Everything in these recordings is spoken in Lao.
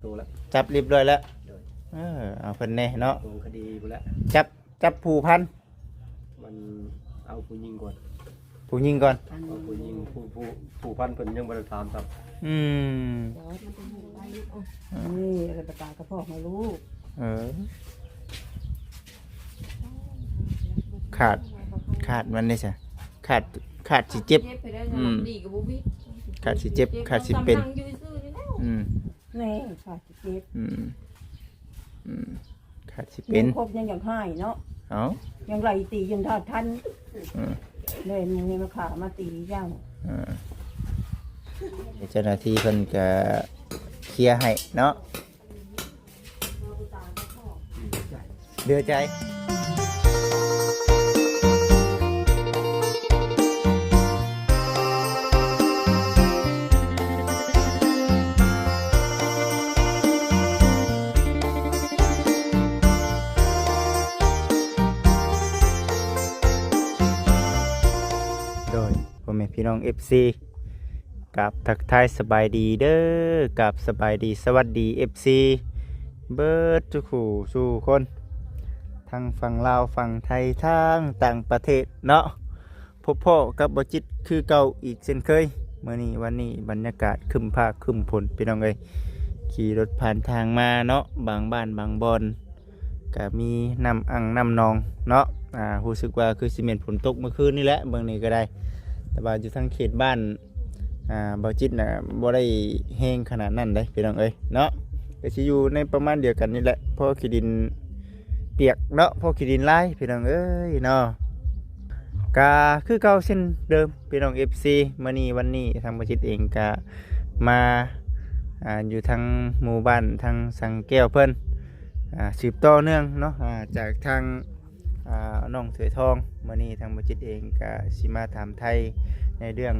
ໂຕແລ້ວ ຈັບລຽບຮ້ອຍແລ້ວ. ໂດຍ ເອີ ເອົາເພິ່ນແດ່ເນາະ ໂຕຄະດີພຸ້ນແຫຼະ. ຈັບ ຈັບຜູ້ພັນ ມັນເອົາຜູ້ຍິງກ່ອນ ຜູ້ຍິງກ່ອນ ເອົາຜູ້ຍິງ ຜູ້ ຜູ້ ຜູ້ພັນເພິ່ນຍັງບໍ່ໄດ້ຖາມຊ້ຳ. ອືມ ນີ້ລະປະກາດກະເພາະໃຫ້ລູກ. ເອີ ຂາດ ຂາດມັນເດ້ຊະ ຂາດ ຂາດຊິເຈັບ. ອືມ ຂາດຊິເຈັບ ຂາດຊິເປັນ. ອືມ ແນ່ຂາດຊິເຈັບ. ອືມ ອືມ ຂາດຊິເປັນ ຄົບຍັງຢາກຮ້າຍເນາະ. ເອົ້າ ຍັງໄລ່ຕີຢູ່ຖ້າທັນ. ອືມ ແລ່ນມາຂ້າມາຕີເຈົ້າ. ເອີ ເຈົ້າໜ້າທີ່ເພິ່ນກະເຄຍໃຫ້ເນາະ ເຫຼືອໃຈ. ໂດຍ ພໍ່ແມ່ພີ່ນ້ອງ ເອັຟຊີ ກາບທັກທາຍສະບາຍດີເດີ້ ກາບສະບາຍດີສະຫວັດດີ ເອັຟຊີ ເບິດທຸກຜູ້ສູ່ຄົນ ທັງຝັ່ງລາວ ຝັ່ງໄທ ທັງຕ່າງປະເທດເນາະ. ພົບພໍ້ກັບບ່າວຈິດຄືເກົ່າອີກເຊັ່ນເຄີຍ. ມື້ນີ້ວັນນີ້ບັນຍາກາດຄຶ້ມຟ້າຄຶ້ມຝົນ ພີ່ນ້ອງເອີຍ. ຂີ່ລົດຜ່ານທາງມາເນາະ ບາງບ້ານບາງບ່ອນ ກະມີນ້ຳອ່າງນ້ຳໜອງເນາະ. ອາ ຮູ້ສຶກວ່າຄືຊິແມ່ນຝົນຕົກມື້ຄືນນີ້ແຫຼະ ເບິ່ງນີ້ກະໄດ້. ແຕ່ວ່າຢູ່ທາງເຂດບ້ານ ອາ ບ່າວຈິດນະ ບໍ່ໄດ້ແຮງຂະໜາດນັ້ນເດ້ ພີ່ນ້ອງເອີຍເນາະ. ກະຊິຢູ່ໃນປະມານດຽວກັນນີ້ແຫຼະ ເພາະຂີ້ດິນປຽກເນາະ ເພາະຂີ້ດິນຫຼາຍ ພີ່ນ້ອງເອີຍເນາະ. ກະຄືເກົ່າເຊັ່ນເດີມ ພີ່ນ້ອງ ເອັຟຊີ ມື້ນີ້ວັນນີ້ທາງບ່າວຈິດເອງກະມາ ອາ ຢູ່ທາງໝູ່ບ້ານທາງສັງແກ້ວເພິ່ນ ອາ ສືບຕໍ່ເນື່ອງເນາະ ອາ ຈາກທາງ ອາ ນ້ອງເສືອທອງ. ມື້ນີ້ທາງບ່າວຈິດເອງກະຊິມາຖາມໄຖ່ໃນເລື່ອງ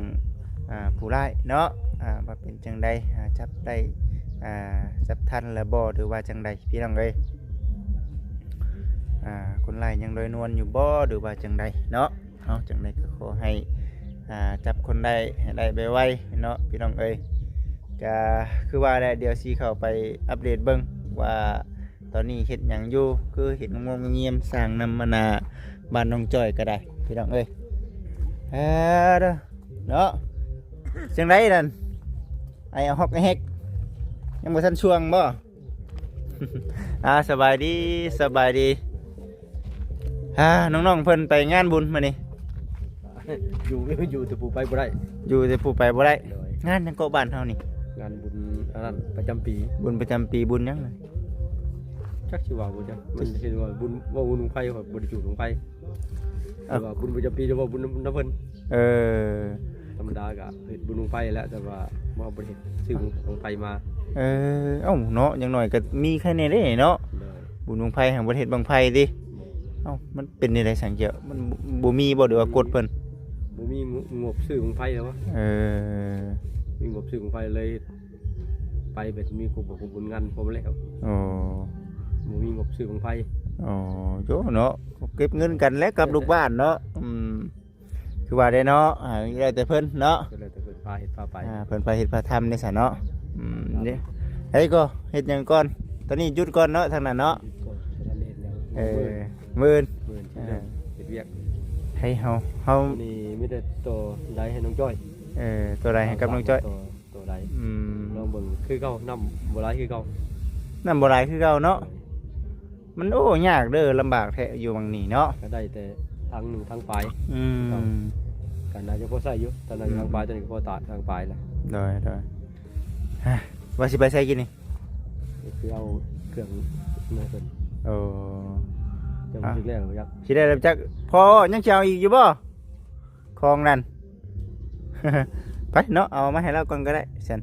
ອາ ຜູ້ຮ້າຍເນາະ ອາ ວ່າເປັນຈັ່ງໃດ ອາ ຈັບໄດ້ ອາ ຈັບທັນແລ້ວບໍ່ ຫຼືວ່າຈັ່ງໃດ ພີ່ນ້ອງເອີຍ. ອາ ຄົນຮ້າຍຍັງລອຍນວນຢູ່ບໍ່ ຫຼືວ່າຈັ່ງໃດເນາະ. ເອົາ ຈັ່ງໃດກະຂໍໃຫ້ ອາ ຈັບຄົນໄດ້ໃຫ້ໄດ້ໄວໆເນາະ ພີ່ນ້ອງເອີຍ. ກະຄືວ່າແຫຼະ ດຽວຊິເຂົ້າໄປອັບເດດເບິ່ງວ່າ ຕອນນີ້ເຮັດຫຍັງຢູ່ ຄືເຫັນງວມງຽມສ້າງນຳມານາບ້ານນ້ອງຈ້ອຍກະໄດ້ ພີ່ນ້ອງເອີຍ. ເອີ ເດີ ເນາະ ຈັ່ງໃດນັ້ນ ໄອຮອກແຮກ ຍັງບໍ່ທັນຊ່ວງບໍ່? ອາ ສະບາຍດີ ສະບາຍດີ. ອາ ນ້ອງໆເພິ່ນໄປງານບຸນມື້ນີ້ ຢູ່ ຢູ່ແຕ່ຜູ້ໄປບໍ່ໄດ້ ຢູ່ແຕ່ຜູ້ໄປບໍ່ໄດ້. ໂດຍ ງານຫຍັງເກາະບ້ານເຮົານີ້? ງານບຸນອັນນັ້ນປະຈຳປີ ບຸນປະຈຳປີ ບຸນຫຍັງນະ? ຈັກຊິເວົ້າບໍ່ຈັກ ມັນເຫັນວ່າບຸນ ເວົ້າບຸນບັ້ງໄຟ ຂ້ອຍບໍ່ໄດ້ຈູດບັ້ງໄຟ. ເອີ ເອີ້ນວ່າບຸນປະຈຳປີ ແຕ່ວ່າບຸນນຳ ນຳເພິ່ນ. ເອີ ທຳມະດາກະເຮັດບຸນບັ້ງໄຟແຫຼະ ແຕ່ວ່າບໍ່ ບໍ່ໄດ້ເຮັດ ຊື້ບັ້ງໄຟມາ. ເອີ ເອົ້າເນາະ ຢ່າງໜ້ອຍກະມີໃຄແນ່ເດ້ເນາະ. ໂດຍ ບຸນບັ້ງໄຟຫັ້ນບໍ່ໄດ້ເຮັດບັ້ງໄຟຕິ? ເອົ້າ ມັນເປັນແນວໃດສັງກຽວ ມັນບໍ່ມີບໍ່ ຫຼືວ່າກົດເພິ່ນ? ບໍ່ມີ ງົບຊື້ບັ້ງໄຟແລ້ວວະ. ເອີ ມີງົບຊື້ບັ້ງໄຟເລີຍ ໄປແບບມີຄົບບຸນງານ ພໍແລ້ວ. ໂອ້ ບໍ່ມີງົບຊື້ບັ້ງໄຟ. ໂອ້ ໂຈເນາະ ເກັບເງິນກັນແຫຼະກັບລູກບ້ານເນາະ. ອືມ ຄືວ່າໄດ້ເນາະ ອາ ແລ້ວແຕ່ເພິ່ນເນາະ ແລ້ວແຕ່ເພິ່ນພາເຮັດພາໄປ. ອາ ເພິ່ນພາເຮັດພາທຳເດ້ຊະເນາະ. ອືມ ເດ້ ເຮັດກໍເຮັດຫຍັງກ່ອນ ຕອນນີ້ຢຸດກ່ອນເນາະ ທາງນັ້ນເນາະ. ເອີ ມື້ອື່ນ ມື້ອື່ນຊິເລີ່ມເຮັດວຽກ. ໃຫ້ເຮົາ ເຮົານີ້ມີແຕ່ຕໍ່ໄດ້ໃຫ້ນ້ອງຈ້ອຍ. ເອີ ຕໍ່ໄດ້ໃຫ້ກັບນ້ອງຈ້ອຍ ຕໍ່ ຕໍ່ໄດ້. ອືມ ລອງເບິ່ງຄືເກົ່າ ນ້ຳບໍ່ຫຼາຍຄືເກົ່າ ນ້ຳບໍ່ຫຼາຍຄືເກົ່າເນາະ. ມັນ ໂອ້ ຍາກເດີ ລຳບາກແທ້ຢູ່ໝ່ອງນີ້ເນາະ. ກະໄດ້ແຕ່ຖັງໜຶ່ງຖັງປາຍ. ອືມ ກະໜ້າຈະພໍໃຊ້ຢູ່ ຖ້າໜ້າຈະ ອືມ ຖັງປາຍ ໂຕນີ້ກະພໍຕາດຖັງປາຍລະ. ໂດຍ ໂດຍ ຮະ ວ່າຊິໄປໃສກິນນີ້? ຊິເອົາເຄື່ອງມາໃຫ້ເພິ່ນ. ໂອ້ ຈະບໍ່ຖືກແລ້ວບໍ່ຈັກ ຊິໄດ້ແລ້ວຈັກ. ພໍຍັງຊິເອົາອີກຢູ່ບໍ່? ຂອງນັ້ນ ໄປເນາະ ເອົາມາໃຫ້ລາວກ່ອນກະໄດ້ຊັ້ນ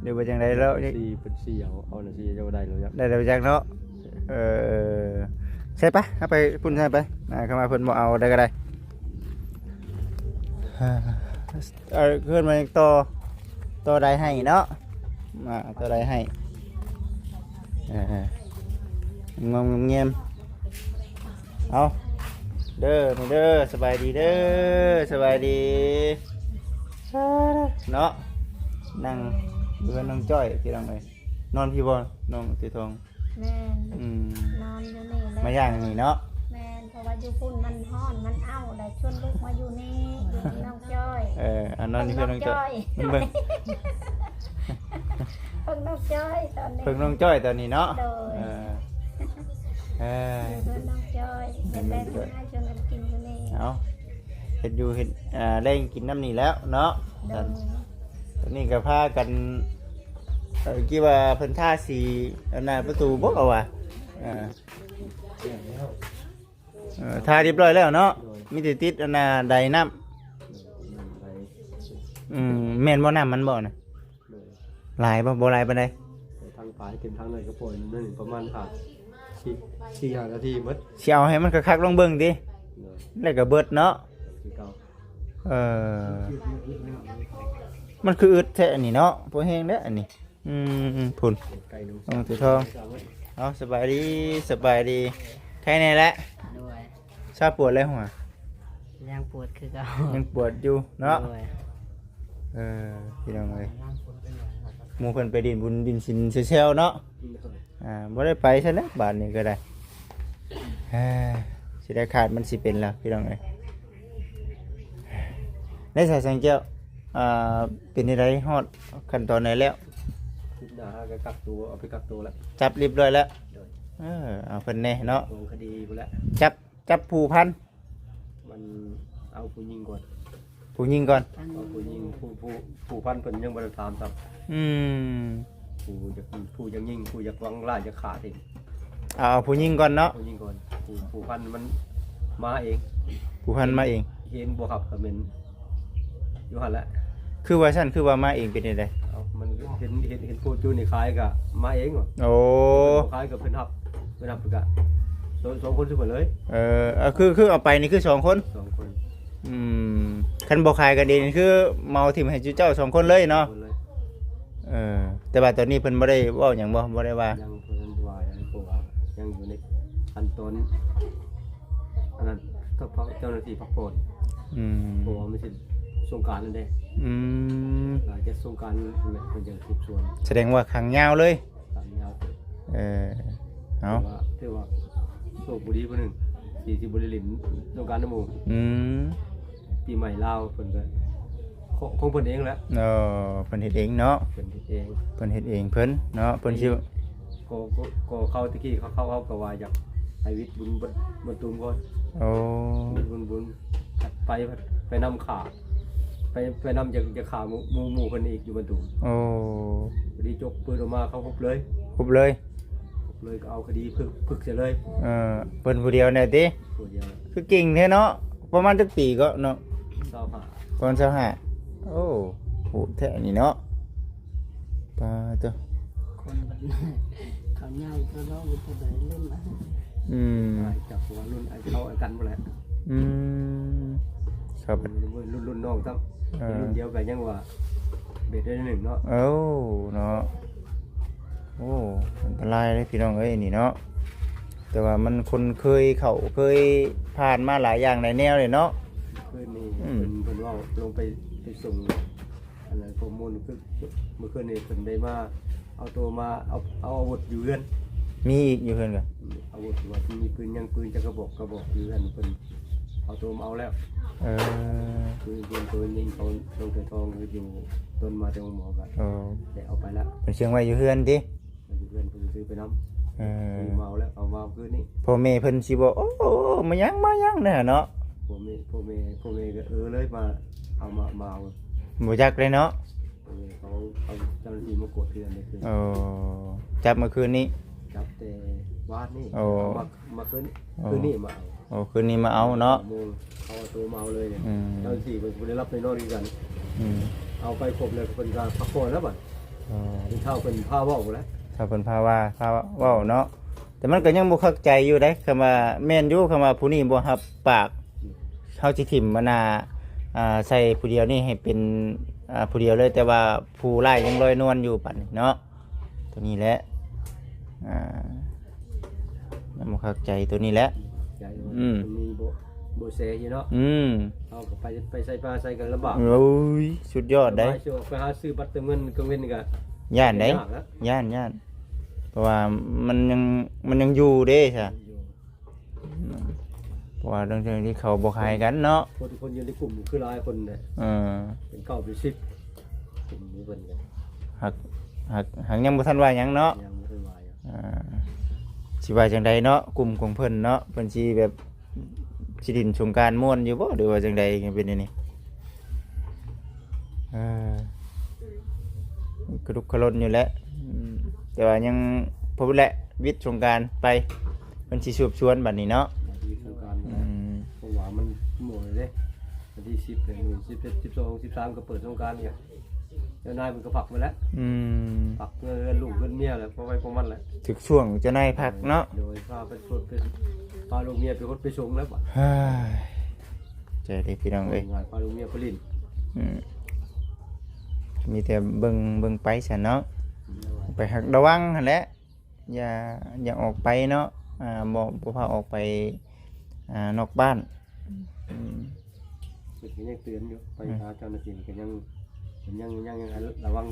ຫຼືວ່າຈັ່ງໃດລາວ ເພິ່ນຊິເອົາ ເອົານະຊິເຈົ້າໄດ້ແລ້ວ ໄດ້ແລ້ວຈັກເນາະ. ເອີ ໃສ່ໄປ ເອົາໄປພຸ້ນໃສ່ໄປ. ອາ ຄັນວ່າເພິ່ນບໍ່ເອົາໄດ້ກະໄດ້ ເອີ ເພິ່ນມາຕໍ່ ຕໍ່ໄດ້ໃຫ້ເນາະ. ອາ ຕໍ່ໄດ້ໃຫ້ ເອີ ງອມແງມ. ເອົາ ເດີ ເດີ ສະບາຍດີເດີ ສະບາຍດີເນາະ. ນັ່ງຢູ່ກັບນ້ອງຈ້ອຍ ພີ່ນ້ອງເອີຍ. ນອນພີ້ບໍ່ ນ້ອງເສືອທອງ? ແມ່ນ ອືມ ນອນຢູ່ນີ້ແຫຼະ ມາຢ່າງນີ້ເນາະ. ແມ່ນ ເພາະວ່າຢູ່ພຸ້ນມັນຮ້ອນ ມັນເອົ້າ ແລ້ວຊວນລູກມາຢູ່ນີ້ ຢູ່ນຳນ້ອງຈ້ອຍ. ເອີ ເອົານອນຢູ່ເຮືອນນ້ອງຈ້ອຍ ເບິ່ງ ເບິ່ງນ້ອງຈ້ອຍຕອນນີ້ ເບິ່ງນ້ອງຈ້ອຍຕອນນີ້ເນາະ. ໂດຍ ເອີ ເອີ ຢູ່ເຮືອນນ້ອງຈ້ອຍ ເຮັດແລງກິນ ເຮັດແລງກິນຢູ່ນີ້. ເອົາ ເຮັດຢູ່ເຮັດ ອ່າ ແລງກິນນຳນີ້ແລ້ວເນາະ. ໂດຍ ຕອນນີ້ກໍພາກັນ ເອີ ຄິດວ່າເພິ່ນທາສີອັນໜ້າປະຕູບໍ່ວ່າ ເອີ ເອີ ທາຮຽບຮ້ອຍແລ້ວເນາະ. ໂດຍ ມີແຕ່ຕິດອັນໜ້າໄດນ້ຳ. ໂດຍ ນ້ຳໄດ ອືມ ແມ່ນບໍ່ ນ້ຳມັນບໍ່ນະ? ໂດຍ ຫຼາຍບໍ່? ບໍ່ຫຼາຍປານໃດ. ແຕ່ທາງປາຍເຕັມທາງນັ້ນກໍປ່ອຍໜຶ່ງ ປະມານຫ້າ ສີ່ ສີ່ຫ້ານາທີໝົດ. ຊິເອົາໃຫ້ມັນຄັກໆ ລອງເບິ່ງຕິ. ໂດຍ ແລ້ວກໍເບິດເນາະ ຄືເກົ່າ. ເອີ ມັນຄືອຶດແທ້ອັນນີ້ເນາະ. ບໍ່ແຮງເດ້ອັນນີ້. ອືມ ພຸ້ນ ໄກ່ໜູ ນ້ອງເສືອທອງ. ເອົາ ສະບາຍດີ ສະບາຍດີ. ໄຄແນ່ແຫຼະ? ໂດຍ ຊາປວດແລ້ວຫົວ? ຍັງປວດຄືເກົ່າ ຍັງປວດຢູ່ເນາະ. ໂດຍ ເອີ ພີ່ນ້ອງເອີຍ ໝູ່ເພິ່ນໄປຫຼິ້ນບຸນດິນສິນແຊວໆເນາະ. ອ່າ ບໍ່ໄດ້ໄປຊັ້ນແຫຼະ ບາດນີ້ກໍໄດ້. ເອີ ຊິໄດ້ຂາດມັນຊິເປັນແລ້ວ ພີ່ນ້ອງເອີຍ. ໄດ້ສາຍແສງແກ້ວ ອ່າ ເປັນຈັ່ງໃດ ຮອດຂັ້ນຕອນໃດແລ້ວ? ຄືບໜ້າກໍກັກໂຕ ເອົາໄປກັກໂຕແລ້ວ ຈັບຮຽບຮ້ອຍແລ້ວ. ໂດຍ ເອີ ເອົາເພິ່ນແນ່ເນາະ ຂອງຄະດີພຸ້ນແຫຼະ. ຈັບ ຈັບຜູ້ພັນ ມັນເອົາຜູ້ຍິງກ່ອນ ຜູ້ຍິງກ່ອນ ເອົາຜູ້ຍິງ ຜູ້ ຜູ້ ຜູ້ພັນເພິ່ນຍັງບໍ່ໄດ້ຖາມຊ້ຳ. ອືມ ຜູ້ຢາກ ຜູ້ຢາກຍິງ ຜູ້ຢາກຫວັງຮ້າຍຢາກຂ້າເອງ. ເອົາ ເອົາຜູ້ຍິງກ່ອນເນາະ ຜູ້ຍິງກ່ອນ. ຜູ້ ຜູ້ພັນມັນມາເອງ ຜູ້ພັນມາເອງ. ເຫັນບໍ່ຄັບ ກໍແມ່ນຢູ່ຫັ້ນແຫຼະ. ຄືວ່າຊັ້ນ ຄືວ່າມາເອງເປັນຈັ່ງໃດ? ເອົາ ມັນເຫັນ ເຫັນ ເຫັນຜູ້ຈູນີ້ຂາຍກໍມາເອງ. ໂອ້ ເພິ່ນບໍ່ຂາຍກໍເພິ່ນຮັບ ເພິ່ນຮັບກໍສອງ ສອງຄົນຊື່ເພິ່ນເລີຍ. ເອີ ເອົາ ຄື ຄືເອົາໄປນີ້ຄືສອງຄົນ ສອງຄົນ. ອືມ ຄັນບໍ່ຂາຍກັນເອງຄືເໝົາຖິ້ມໃຫ້ເຈົ້າສອງຄົນເລີຍເນາະ. ສອງຄົນເລີຍ. ເອີ ແຕ່ວ່າຕອນນີ້ເພິ່ນບໍ່ໄດ້ເວົ້າຫຍັງບໍ່? ບໍ່ໄດ້ວ່າ? ຍັງ ເພິ່ນບໍ່ວ່າຫຍັງ ເພາະວ່າຍັງຢູ່ໃນຂັ້ນຕອນອັນນັ້ນ ເຈົ້າ ເຈົ້າໜ້າທີ່ພັກຜ່ອນ. ອືມ ເພາະວ່າມັນຊິສົງການນັ້ນເດ້. ອືມ ອາດຈະສົງການເພິ່ນແຫຼະ ເພິ່ນຈະສືບສວນ. ສະແດງວ່າຂັງຍາວເລີຍ. ຕາມຍາວເຕີບ. ເອີ ເອົາ ຖືວ່າ ຖືວ່າໂຊກບໍ່ດີຜູ້ໜຶ່ງ ທີ່ ທີ່ບໍ່ໄດ້ຫຼິ້ນສົງການນຳໝູ່. ອືມ ປີໃໝ່ລາວເພິ່ນກໍ ຂອງ ຂອງເພິ່ນເອງແຫຼະ. ເອີ ເພິ່ນເຮັດເອງເນາະ ເພິ່ນເຮັດເອງ ເພິ່ນເຮັດເອງເພິ່ນເນາະ. ເພິ່ນຊິ ກໍ ກໍ ກໍເຂົາແຕ່ກີ້ເຂົາ ເຂົາ ເຂົາກໍວ່າຢາກໃຫ້ວິດບຸນ ບຸນ ບຸນຕູມກ່ອນ. ໂອ້ ບຸນ ບຸນ ໄປ ໄປນຳຂ້າ ໄປ ໄປນຳຈະ ຈະຂ້າໝູ່ ໝູ່ ໝູ່ເພິ່ນອີກຢູ່ບ້ານຕູມ. ໂອ້ ພໍດີຈົກປືນອອກມາ ເຂົາຮຸບເລີຍ ຮຸບເລີຍ ເລີຍກໍເອົາຄະດີພຶກ ຝຶກໃສ່ເລີຍ. ເອີ ເພິ່ນຜູ້ດຽວແນ່ຕິ? ຜູ້ດຽວ. ຄືເກັ່ງແທ້ເນາະ. ປະມານຈັກປີເກາະນ້ອງ? ຊາວຫ້າ. ປະມານຊາວຫ້າ. ໂອ້ ໂຫດແທ້ນີ້ເນາະ. ປາໂຕ ຄົນບັດເຂົາໃຫຍ່ກໍເນາະ ບໍ່ໄດ້ລຸ້ນ. ອືມ ຈາກວ່າລຸ້ນອ້າຍເຂົາອ້າຍກັນພຸ້ນແຫຼະ. ອືມ ເຂົາ ລຸ້ນ ລຸ້ນນ້ອງຊ້ຳ. ເອີ ລຸ້ນດຽວກັນຍັງວ່າເບດໄດ້ໜຶ່ງເນາະ. ໂອ້ ເນາະ. ໂອ້ ອັນຕະລາຍເດ້ພີ່ນ້ອງເອີຍ ອັນນີ້ເນາະ. ແຕ່ວ່າມັນຄົນເຄີຍເຂົ້າເຄີຍຜ່ານມາຫຼາຍຢ່າງຫຼາຍແນວເດ້ເນາະ. ຄືນນີ້ ອືມ ເພິ່ນ ເພິ່ນເວົ້າລົງໄປ ໄປສົ່ງອັນນັ້ນຂໍ້ມູນ ຄືມື້ຄືນນີ້ເພິ່ນໄດ້ມາເອົາໂຕມາ ເອົາ ເອົາອາວຸດຢູ່ເຮືອນ. ມີອີກຢູ່ເຮືອນກະ? ອາວຸດວ່າມີປືນ ຍັງປືນຈັກກະບອກ ກະບອກຢູ່ເຮືອນ ເພິ່ນເອົາໂຕມາເອົາແລ້ວ. ເອີ ຄືເພິ່ນໂຕຍິງເຂົາລົງໄປທອງ ຄືຢູ່ຕົ້ນມາແຕ່ໂຮງໝໍກະ ໂອ້ ໄດ້ເອົາໄປແລ້ວ. ເພິ່ນເຊື່ອງໄວ້ຢູ່ເຮືອນຕິ? ຢູ່ເຮືອນເພິ່ນຊື້ໄປນຳ. ເອີ ຊື້ມາເອົາແລ້ວ ເອົາມາຄືນນີ້. ພໍ່ແມ່ເພິ່ນຊິບໍ່ ໂອ້ ມາຫຍັງ ມາຫຍັງແນ່ເນາະ. ພໍ່ແມ່ ພໍ່ແມ່ ພໍ່ແມ່ກໍເອີເລີຍ ມາເອົາ ມາ ມາເອົາ. ບໍ່ຈັກເລີຍເນາະ. ພໍ່ແມ່ເຂົາເອົາເຈົ້າໜ້າທີ່ມາກວດເຮືອນໃນຄືນ. ໂອ້ ຈັບມື້ຄືນນີ້? ຈັບແຕ່ວານນີ້. ໂອ້ ເອົາມາ ມາຄືນ ໂອ້ ຄືນນີ້ມາເອົາ. ໂອ້ ຄືນນີ້ມາເອົາເນາະ. ໂມງເຂົາເອົາໂຕມາເອົາເລີຍ. ອືມ ເຈົ້າໜ້າທີ່ເພິ່ນບໍ່ໄດ້ຫຼັບໄດ້ນອນຄືກັນ. ອືມ ເອົາໄປຄົບແລ້ວເພິ່ນກໍພັກຜ່ອນແລ້ວບັດ. ອໍ ກິນເຂົ້າເພິ່ນພາເວົ້າພຸ້ນແຫຼະ. ຖ້າເພິ່ນພາວ່າ ພາເວົ້າເນາະ. ແຕ່ມັນກໍຍັງບໍ່ຄັກໃຈຢູ່ເດ້ ຄຳວ່າແມ່ນຢູ່ ຄຳວ່າຜູ້ນີ້ບໍ່ຮັບປາກ ເຮົາຊິຖິ້ມອັນນ່າ ອ່າ ໃສ່ຜູ້ດຽວນີ້ໃຫ້ເປັນ ອ່າ ຜູ້ດຽວເລີຍ ແຕ່ວ່າຜູ້ຮ້າຍຍັງລອຍນວນຢູ່ບັດນີ້ເນາະ. ໂຕນີ້ແຫຼະ ອ່າ ຍັງບໍ່ຄັກໃຈໂຕນີ້ແຫຼະ. ໃຈ ອືມ ມັນມີບໍ່ ບໍ່ແຊຢູ່ເນາະ. ອືມ ເຮົາກໍໄປ ໄປໃສມາໃສກໍລຳບາກ. ໂອ້ຍ ສຸດຍອດເດ້. ໄປຫາຊື້ບັດເຕີມເງິນກາງເວັນນີ້ກໍ ຢ້ານເດ້ ຍາກນະ ຢ້ານ ຢ້ານ. ເພາະວ່າມັນຍັງ ມັນຍັງຢູ່ເດ້ຊະ ຢູ່ ເພາະວ່າເລື່ອງທີ່ເຂົາບໍ່ຂາຍກັນເນາະ ຄົນ ຄົນຢູ່ໃນກຸ່ມຄືຫຼາຍຄົນແຫຼະ ເອີ ເປັນເກົ້າເປັນສິບ ກຸ່ມນີ້ເພິ່ນກໍ ຫາກ ຫາກ ຫາກຍັງບໍ່ທັນວ່າຫຍັງເນາະ ຍັງບໍ່ທັນວ່າຫຍັງ ອ່າ ຊິວ່າຈັ່ງໃດເນາະ ກຸ່ມຂອງເພິ່ນເນາະ ເພິ່ນຊິແບບ ຊິຫຼິ້ນສົງການມ່ວນຢູ່ບໍ່ ຫຼືວ່າຈັ່ງໃດ ເປັນແນວນີ້ ເອີ ກະດຸກກະຫຼົ່ນຢູ່ແຫຼະ ອືມ ແຕ່ວ່າຍັງ ພຸ້ນແຫຼະ ວິດສົງການໄປ ເພິ່ນຊິສືບສວນບັດນີ້ເນາະ ວິດສົງການ ອືມ ເພາະວ່າມັນໝົດເດ້ ວັນທີສິບເດ້ ສິບເອັດ ສິບສອງ ສິບສາມ ກໍເປີດສົງການອີກ ເຈົ້ານາຍເພິ່ນກໍພັກມາແລ້ວ ອືມ ພັກເຮືອນລູກເຮືອນເມຍແລ້ວ ພໍໄປພໍມັນແລ້ວ ຖືກຊ່ວງເຈົ້ານາຍພັກເນາະ ໂດຍ ພາໄປຊົດໄປ ພາລູກເມຍໄປຫົດໄປສົງແລ້ວບາດ ເຮີ້ຍ ເຈັບເດ້ພີ່ນ້ອງເອີຍ ເອົາງ່າຍໆ ພາລູກເມຍໄປຫຼິ້ນ ອືມ ມີແຕ່ເບິ່ງ ເບິ່ງໄປຊັ້ນເນາະ ໂດຍ ໄປຮັກລະວັງຫັ້ນແຫຼະ ຢ່າ ຢ່າອອກໄປເນາະ ອ່າ ບໍ່ ບໍ່ພາອອກໄປ ອ່າ ນອກບ້ານ ອືມ ເພິ່ນກໍຍັງເຕືອນຢູ່ ໄປຫາເຈົ້າໜ້າທີ່ກໍຍັງ ເພິ່ນຍັງ ຍັງ ຍັງໃຫ້ລະວັງ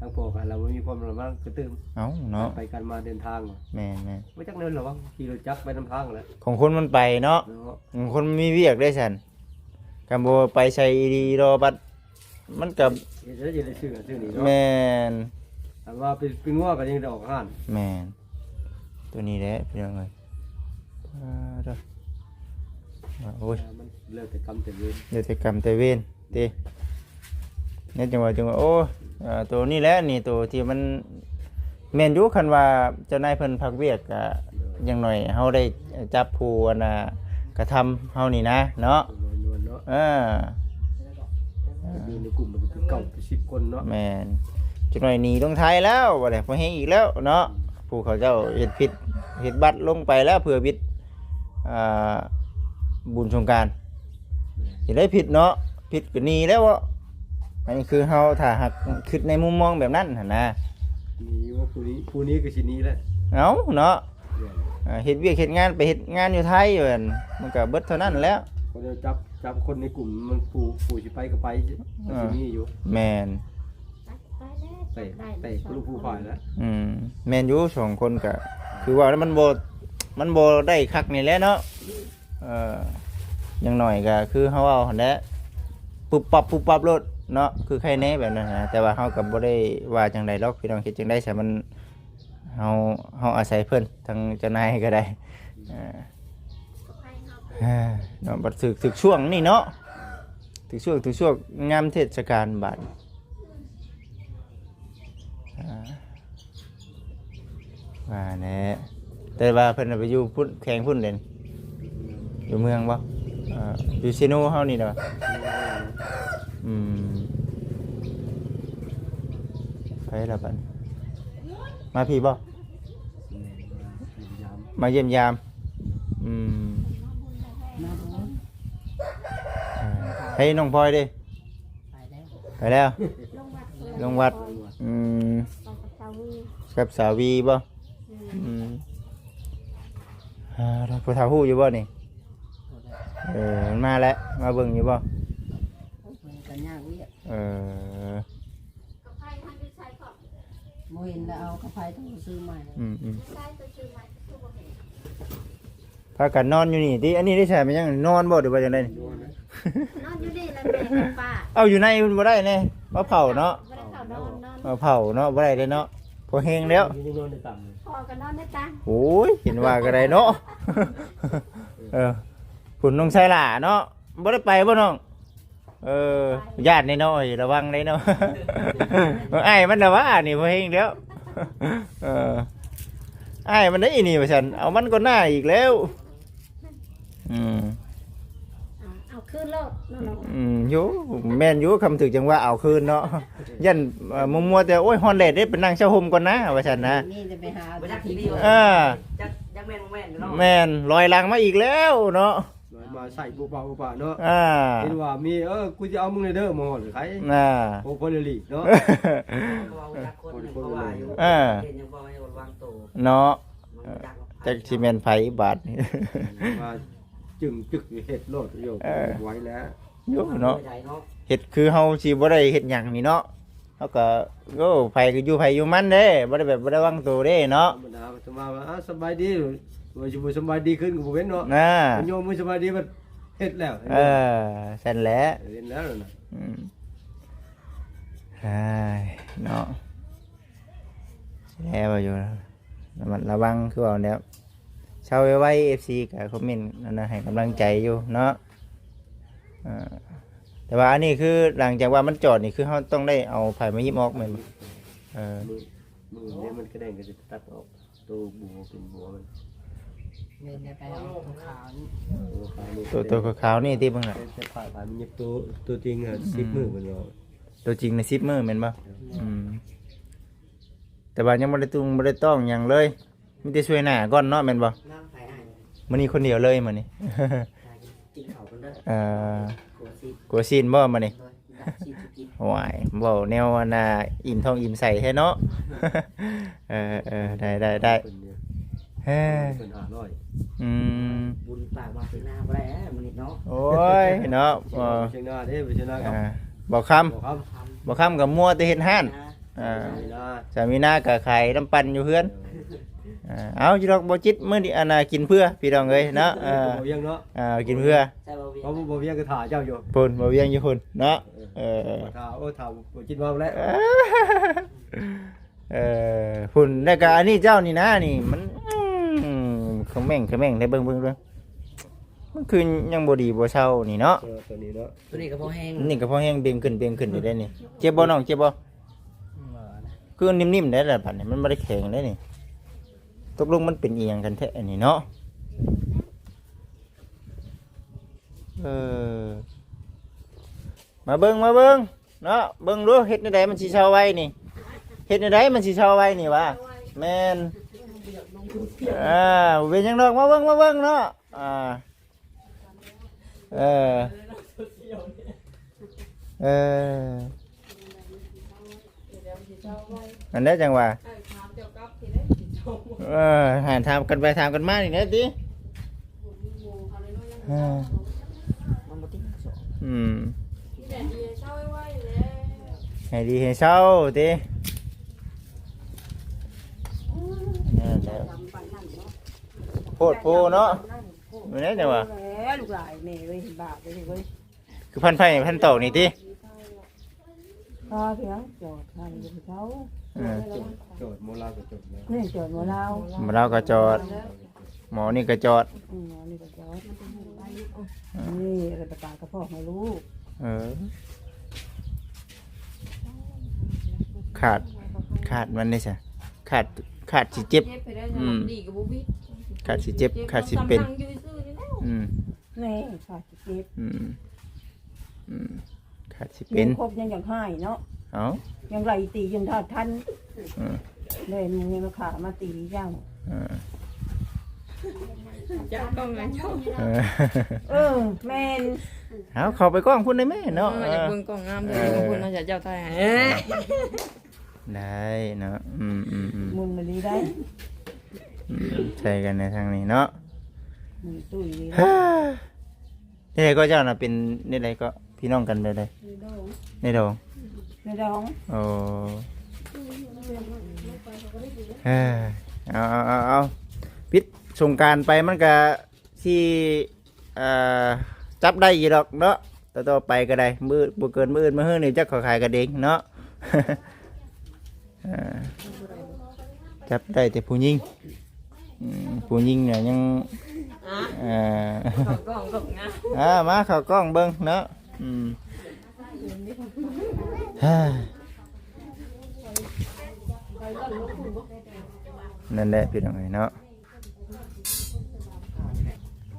ທາງພໍ່ກໍໃຫ້ລະວັງ ມີຄວາມລະວັງກະຕື່ມ ເອົ້າເນາະ ການໄປການມາເດີນທາງ ແມ່ນໆ ບໍ່ຈັກແນວລະວັງ ຂີ່ລົດຈັກໄປນຳທາງແຫຼະ ຂອງຄົນມັນໄປເນາະ ເນາະ ຂອງຄົນມີວຽກເດ້ຊັ້ນ ຄັນບໍ່ໄປໃສ່ອີ່ຫຼີລໍບັດ ມັນກໍ ເຮັດໄດ້ ຈະໄດ້ຊື້ອັນຊື້ນີ້ເນາະ ແມ່ນ ຄັນວ່າເປັນ ເປັນງົວກໍຍັງໄດ້ອອກຮ້ານ ແມ່ນ ຕົວນີ້ແຫຼະພີ່ນ້ອງເອີຍ ອ່າ ໂອ້ຍ ມັນແລ້ວແຕ່ກຳແຕ່ເວນ ແລ້ວແຕ່ກຳແຕ່ເວນຕິ ແມ່ນ ຈັ່ງວ່າ ຈັ່ງວ່າ ໂອ້ ເອີ ໂຕນີ້ແຫຼະ ນີ້ໂຕທີ່ມັນ ແມ່ນຢູ່ ຄັນວ່າເຈົ້ານາຍເພິ່ນພັກວຽກກະ ຢ່າງໜ້ອຍເຮົາໄດ້ຈັບຜູ້ອັນນ່າກະທຳເຮົານີ້ນະເນາະ ເອີ ຢູ່ໃນກຸ່ມມັນຄືເກົ້າເປັນສິບຄົນເນາະ ແມ່ນ ຈັກໜ້ອຍໜີລົງໄທແລ້ວ ບໍ່ໄດ້ພໍແຮງອີກແລ້ວເນາະ ຜູ້ເຂົາເຈົ້າເຮັດຜິດເຮັດບັດລົງໄປແລ້ວ ເພື່ອບິດ ອ່າ ບຸນສົງການ ຊິໄດ້ຜິດເນາະ ຜິດກໍໜີແລ້ວເນາະ ອັນນີ້ຄືເຮົາ ຖ້າຫາກຄິດໃນມຸມມອງແບບນັ້ນຫັ້ນນະ ໜີວ່າຜູ້ນີ້ ຜູ້ນີ້ກໍຊິໜີແຫຼະ ເອົ້າເນາະ ເອີ ເຮັດວຽກເຮັດງານ ໄປເຮັດງານຢູ່ໄທ ມັນກໍເບິດເທົ່ານັ້ນແຫຼະ ເຂົາຈະຈັບ ຈັບຄົນໃນກຸ່ມມັນ ຜູ້ ຜູ້ຊິໄປກໍໄປ ເອີ ຊິມີຢູ່ ແມ່ນ ໄປ ໄປແລ້ວ ແຕ່ ແຕ່ກໍຮູ້ຜູ້ໄປແລ້ວ ອືມ ແມ່ນຢູ່ ສອງຄົນກໍ ຄືວ່າມັນບໍ່ ມັນບໍ່ໄດ້ຄັກນີ້ແຫຼະເນາະ ເອີ ຢ່າງໜ້ອຍກໍຄືເຮົາເວົ້າຫັ້ນແຫຼະ ປຸບປັບປຸບປັບໂລດເນາະ ຄືໃຄແນ່ແບບນັ້ນນະ ແຕ່ວ່າເຮົາກໍບໍ່ໄດ້ວ່າຈັ່ງໃດດອກ ພີ່ນ້ອງ ເຮັດຈັ່ງໃດຊະ ມັນ ເຮົາ ເຮົາອາໄສເພິ່ນ ທາງເຈົ້ານາຍກໍໄດ້ ເອີ ເອີ ເນາະ ບັດຖືກ ຖືກຊ່ວງນີ້ເນາະ ຖືກຊ່ວງ ຖືກຊ່ວງຍາມເທດສະການບາດ ອ່າ ວ່າແຫຼະ ແຕ່ວ່າເພິ່ນໄປຢູ່ພຸ້ນ ແຂວງພຸ້ນເດ້ ຢູ່ເມືອງບໍ່? ເອີ ຢູ່ເຊໂນເຮົານີ້ແຫຼະ ອືມ ໃຜລະບັດ ມາພີ້ບໍ່? ມາຢ້ຽມຢາມ ອືມ ມາບໍ່ ເອີ ໃຫ້ນ້ອງພອຍເດ້ ໄປແລ້ວ ໄປແລ້ວ ລົງວັດ ອືມ ໄປກັບສາວີບໍ່? ອືມ ອືມ ອ່າ ຜູ້ເຖົ້າຮູ້ຢູ່ບໍ່ນີ້? ເອີ ມັນມາແລ້ວ ມາເບິ່ງຢູ່ບໍ່? ເພິ່ນກໍຍາກວຽກ ເອີ ບໍ່ເຫັນແລ້ວ ເອົາກະໄພໂທຊື້ໃໝ່ ອືມໆ ພາກັນນອນຢູ່ນີ້ຕິ ອັນນີ້ໄດ້ໃຊ້ແມ່ນຫຍັງ ນອນບໍ່ ຫຼືວ່າຈັ່ງໃດນີ້? ນອນຢູ່ນີ້ແຫຼະແມ່ກັບປ້າ ເອົາ ຢູ່ໃນມັນບໍ່ໄດ້ແນ່ ມາເຜົາເນາະ ບໍ່ໄດ້ເຂົ້ານອນ ມາເຜົາເນາະ ບໍ່ໄດ້ເດ້ເນາະ ພໍແຮງແລ້ວ ຢູ່ນີ້ນອນໃນຕ່າງ ພໍ່ກໍນອນໃນຕ່າງ ໂອ້ຍ ເຫັນວ່າກໍໄດ້ເນາະ ເອີ ພຸ້ນນ້ອງໄຊຫຼ້າເນາະ ບໍ່ໄດ້ໄປບໍ່ນ້ອງ? ເອີ ຢ້ານນ້ອຍໆ ລະວັງໄດ໋ເນາະ ອ້າຍມັນລະວ່ານີ້ບໍ່ເຮັງແລ້ວ ເອີ ອ້າຍມັນໄດ໋ນີ້ວ່າຊັ້ນ ເອົາມັນກ່ອນໜ້າອີກແລ້ວ ອືມ ອ່າ ເອົາຄືນໂລດເນາະ ອືມ ໂຢ ແມ່ນຢູ່ ຄຳຖືກຈັ່ງວ່າເອົາຄືນເນາະ ຢ້ານ ເອີ ມົວໆ ແຕ່ ໂອ້ຍ ຮ້ອນແດດເດ້ ໄປນັ່ງເຊົາຮົ່ມກ່ອນນາ ວ່າຊັ້ນນະ ນີ້ຈະໄປຫາ ບໍ່ຈັກຊິດີ ເອີ ຈັກ ຈັກແມ່ນບໍ່ແມ່ນເນາະ ແມ່ນ ລອຍຫຼັງມາອີກແລ້ວເນາະ ມາໃສ່ປຸບປັບປຸບປັບເນາະ ອ່າ ເຫັນວ່າມີ ເອີ ກູຊິເອົາມຶງແດ່ເດີ ມາຮອດໃຜ ອ່າ ໂອ້ ເພິ່ນອີ່ຫຼີເນາະ ເວົ້າຈັກຄົນໜຶ່ງເຂົາວ່າຢູ່ ອ່າ ເຫັນຍັງບໍ່ໃຫ້ລະວັງໂຕ ເນາະ ມັນບໍ່ຈັກວ່າໃຜ ຈັກຊິແມ່ນໃຜບາດນີ້ ວ່າຈຶ່ງຈຶ່ກເຮັດໂລດ ໂຍ ເອີ ບໍ່ໄຫວແລ້ວ ໂຍ ເນາະ ເຮັດຄືເຮົາຊິບໍ່ໄດ້ເຮັດຫຍັງນີ້ເນາະ ເຮົາກໍ ໂອ້ ໃຜກໍຢູ່ໃຜຢູ່ມັນເດ້ ບໍ່ໄດ້ແບບ ບໍ່ໄດ້ວາງໂຕເດ້ເນາະ. ທຳມະດາ ເພິ່ນວ່າ ອາ ສະບາຍດີ ວ່າຊິບໍ່ສະບາຍດີຂຶ້ນກໍບໍ່ເປັນເນາະ ນະ ເພິ່ນໂຍມມື້ສະບາຍດີ ເພິ່ນເຮັດແລ້ວ ເອີ ຊັ້ນແຫຼະ ເຮັດແລ້ວນະ ອືມ ອ້າຍ ເນາະ ແລ້ວຢູ່ ລະມັດລະວັງ ຄືເວົ້າແລ້ວ ເຊົາໄວໆ ເອັຟຊີກໍຄອມເມັນອັນນັ້ນ ໃຫ້ກຳລັງໃຈຢູ່ເນາະ. ອ່າ ແຕ່ວ່າອັນນີ້ຄືຫຼັງຈາກວ່າມັນຈອດນີ້ ຄືເຮົາຕ້ອງໄດ້ເອົາໄຜ່ມາຫຍິບອອກແມ່ນບໍ່? ເອີ ມື ມືນີ້ມັນກະແດງກໍຈະຕັດອອກ ໂຕບົວເປັນບົວມັນ ແມ່ນ ໄດ້ໄປເອົາໂຕຂາວນີ້ ໂຕຂາວນີ້ ໂຕ ໂຕຂາວໆນີ້ຕິເບິ່ງນະ ແຕ່ ແຕ່ຜ່າ ຜ່າມັນຫຍິບໂຕ ໂຕຈິງ ອືມ ສິບມື້ເພິ່ນວ່າ ໂຕຈິງນະ ສິບມື້ແມ່ນບໍ່? ອືມ ອືມ ແຕ່ວ່າຍັງບໍ່ໄດ້ຕຸງ ບໍ່ໄດ້ຕ້ອງຫຍັງເລີຍ. ມີແຕ່ຊ່ວຍໜ້າກ່ອນເນາະ ແມ່ນບໍ່? ມື້ນີ້ຄົນດຽວເລີຍມື້ນີ້ ກິນເຂົ້າກ່ອນເດີ ເອີ ກົວຊີ້ນ ກົວຊີ້ນບໍ່ມື້ນີ້? ໂອ້ຍ ເວົ້າແນວອັນນ່າ ອີ່ມທ້ອງອີ່ມໄສ້ແທ້ເນາະ. ເອີ ເອີ ໄດ້ ໄດ້ ໄດ້ ເພິ່ນເດ້ ເອີ ເພິ່ນຫ້າຮ້ອຍ ອືມ ບຸນປາກວາສະໜາບໍ່ໄດ້ແລ້ວມື້ນີ້ເນາະ. ໂອ້ຍ ເນາະ ເອີ ເຊີງໜ້າເດ້ ເຊີງໜ້າກັບ ອ່າ ບໍ່ຄຳ ບໍ່ຄຳ ບໍ່ຄຳກໍມົວແຕ່ເຮັດຮ້ານ ອ່າ ສາມີນາກໍຂາຍນ້ຳປັ່ນຢູ່ເຮືອນ ອ່າ ເອົາຢູ່ດອກ ບໍ່ຈິດ ມື້ນີ້ອັນນ່າ ກິນເພື່ອ ພີ່ນ້ອງເອີຍເນາະ ເອີ ບໍ່ວຽງເນາະ ອ່າ ກິນເພື່ອ ໃຊ່ ບໍ່ວຽງ ເພາະບໍ່ວຽງກໍຖ້າເຈົ້າຢູ່ ພຸ້ນ ບໍ່ວຽງຢູ່ພຸ້ນເນາະ ເອີ ເອີ ຖ້າ ໂອ້ ຖ້າບໍ່ຈິດມາແລ້ວ ເອີ ພຸ້ນ ແລ້ວກໍອັນນີ້ເຈົ້ານີ້ນະ ນີ້ມັນ ອືມ ຂະແໝງຂະແໝງໄດ້ ເບິ່ງ ເບິ່ງ ເບິ່ງ ມັນຄືຍັງບໍ່ດີບໍ່ເຊົານີ້ເນາະ ເອີ ຕົວນີ້ເນາະ ຕົວນີ້ກໍພໍແຮງ ນີ້ກໍພໍແຮງ ເບັງຂຶ້ນ ເບັງຂຶ້ນຢູ່ໄດ໋ນີ້ ເຈັບບໍ່ນ້ອງ ເຈັບບໍ່? ບໍ່ນະ ຄືນິ້ມໆໄດ໋ລະ ບາດນີ້ມັນບໍ່ໄດ້ແຂງໄດ໋ນີ້ ຕົກລົງມັນເປັນອີ່ຫຍັງກັນແທ້ອັນນີ້ເນາະ? ເອີ ມາເບິ່ງ ມາເບິ່ງເນາະ ເບິ່ງດູ ເຮັດແນວໃດມັນຊິເຊົາໄວນີ້ ເຮັດແນວໃດມັນຊິເຊົາໄວນີ້ຫວາ? ແມ່ນ ອ່າ ບໍ່ເປັນຫຍັງດອກ ມາເບິ່ງ ມາເບິ່ງເນາະ ອ່າ ເອີ ເອີ ອັນໃດຈັ່ງວ່າ ເອີ ຫາຖາມກັນໄປຖາມກັນມານີ້ແຫຼະຕິ ເອີ ມັນບໍ່ຕິດ ອືມ ໃຫ້ດີໃຫ້ເຊົາຕິ ນັ້ນແຫຼະ ໂພດໂພເນາະ ແມ່ນແຫຼະ ຈັ່ງວ່າ ໂອ້ຍ ລູກຫຼານແມ່ເອີຍ ເຫັນບາບເລີຍເວີຍ ຄືພັນໄຟພັນຕອກນີ້ຕິ ພາພຽງຈອດ ພາຢູ່ເຂົາ ເອີ ຈອດ ຈອດ ໝໍລາວກໍຈອດແລ້ວ ນີ້ຈອດໝໍລາວ ໝໍລາວກໍຈອດ ໝໍນີ້ກໍຈອດ ອືມ ໝໍນີ້ກໍຈອດ ເອີ ນີ້ລະປະກາດກະເພາະໃຫ້ລູກ ເອີ ຂາດ ຂາດມັນນີ້ຊະ ຂາດ ຂາດຊິເຈັບ ເຈັບໄປໄດ້ ອືມ ດີກໍບໍ່ວິດ ຂາດຊິເຈັບ ຂາດຊິເປັນ ອືມ ນີ້ຂາດຊິເຈັບ ອືມ ອືມ ຂາດຊິເປັນ ຄົບຍັງຢາກຮ້າຍເນາະ ເອົ້າ ຍັງໄລ່ຕີຈົນທັນ ອືມ ເລີຍມີມາຂ້າມາຕີເຈົ້າ ເອີ ຈັບກ້ອງນະເຈົ້າ ເອີ ເອີ ແມ່ນ ເອົາ ເຂົ້າໄປກ້ອງພຸ້ນໄດ້ແມ່ເນາະ ເອີ ຢາກເບິ່ງກ້ອງງາມ ເອີ ເບິ່ງພຸ້ນເນາະ ເຈົ້າຖ່າຍໃຫ້ ໄດ້ເນາະ ອືມໆໆ ມຸນມາດີໄດ້ ອືມ ໃສ່ກັນໃນທາງນີ້ເນາະ ມຸນຕຸ້ຍດີ ແນວໃດກໍເຈົ້ານະ ເປັນແນວໃດກໍ ພີ່ນ້ອງກັນແບບໃດ? ໃນດອງ ໃນດອງ ໃນດອງ ໂອ້ ເອີ ເອົາ ເອົາ ເອົາ ເອົາ ປິດສົງການໄປມັນກະ ຊິ ເອີ ຈັບໄດ້ຢູ່ດອກເນາະ ຕໍ່ໆໄປກໍໄດ້ ມື້ ບໍ່ເກີນມື້ອື່ນມື້ຮືນີ້ຈັກເຂົາຂາຍກັນເອງເນາະ ເອີ ຈັບໄດ້ແຕ່ຜູ້ຍິງ ອືມ ຜູ້ຍິງນະຍັງ ອ່າ ເອີ ເຂົ້າກ້ອງກໍງາມ ອ່າ ມາເຂົ້າກ້ອງເບິ່ງເນາະ ອືມ ນັ້ນແຫຼະພີ່ນ້ອງເອີຍເນາະ.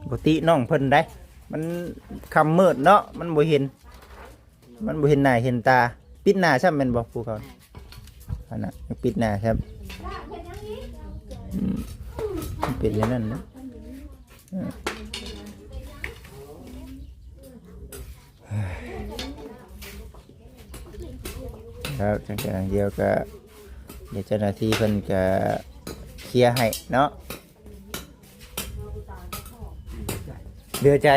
ບໍ່ຕິນ້ອງເພິ່ນໃດ໋ ມັນຄ່ຳມືດເນາະ ມັນບໍ່ເຫັນ ມັນບໍ່ເຫັນໜ້າເຫັນຕາ ປິດໜ້າຊ້ຳແມ່ນບໍ່ ຜູ້ເຂົາ ອັນນະ ປິດໜ້າຊ້ຳ ອືມ ມັນເປັນແນວນັ້ນເນາະ ເອີ ແລ້ວຈັ່ງໃດຈັ່ງດຽວກໍ ດຽວເຈົ້າໜ້າທີ່ເພິ່ນກໍເຄຍໃຫ້ເນາະ ເຫຼືອໃຈ ເ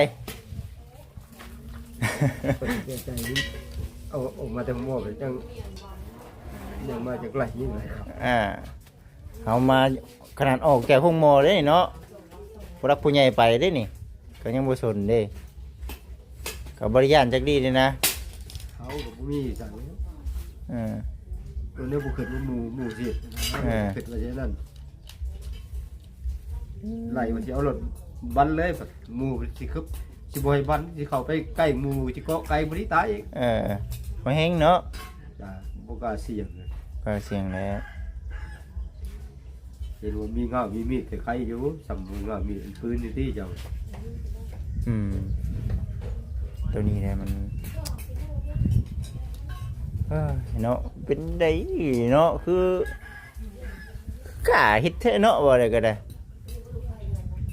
ຫຼືອໃຈ ເອົາອອກມາແຕ່ໝໍ້ໄປຈັ່ງ ຍັງມາຈາກໄລນີ້ເລີຍ ອ່າ ເຮົາມາຂະໜາດອອກຈາກໂຮງໝໍເດ້ເນາະ ຜູ້ຫຼັກຜູ້ໃຫຍ່ໄປເດ້ນີ້ ກໍຍັງບໍ່ສົນເດ້ ກໍບໍ່ໄດ້ຢ້ານຈັກດີ້ເດ້ນະ ເຮົາກໍບໍ່ມີສັງ ເອີ ຕົວນີ້ບໍ່ຄິດວ່າໝູ່ ໝູ່ຊິເຮັດ ເອີ ຄິດວ່າຈັ່ງນັ້ນ ໄລ່ວ່າຊິເອົາລົດບັນເລີຍ ໝູ່ຊິຄື ຊິບໍ່ໃຫ້ບັນ ຊິເຂົ້າໄປໃກ້ໝູ່ ຊິເກາະໄກ່ ບໍ່ໄດ້ຕາຍອີກ ເອີ ບໍ່ແຮງເນາະ ຈ້າ ບໍ່ກ້າສ່ຽງ ບໍ່ກ້າສ່ຽງແລ້ວ ເຫັນວ່າມີງ້າວມີມີດ ໄຄຢູ່ ສ່ຳມີງ້າວມີດ ອັນປືນນີ້ຕິເຈົ້າ ອືມ ໂຕນີ້ແຫຼະມັນ ເອີ ເນາະ ເປັນໄດເນາະ ຄື ກ້າເຮັດແທ້ເນາະ ເວົ້າໄດ້ກໍໄດ້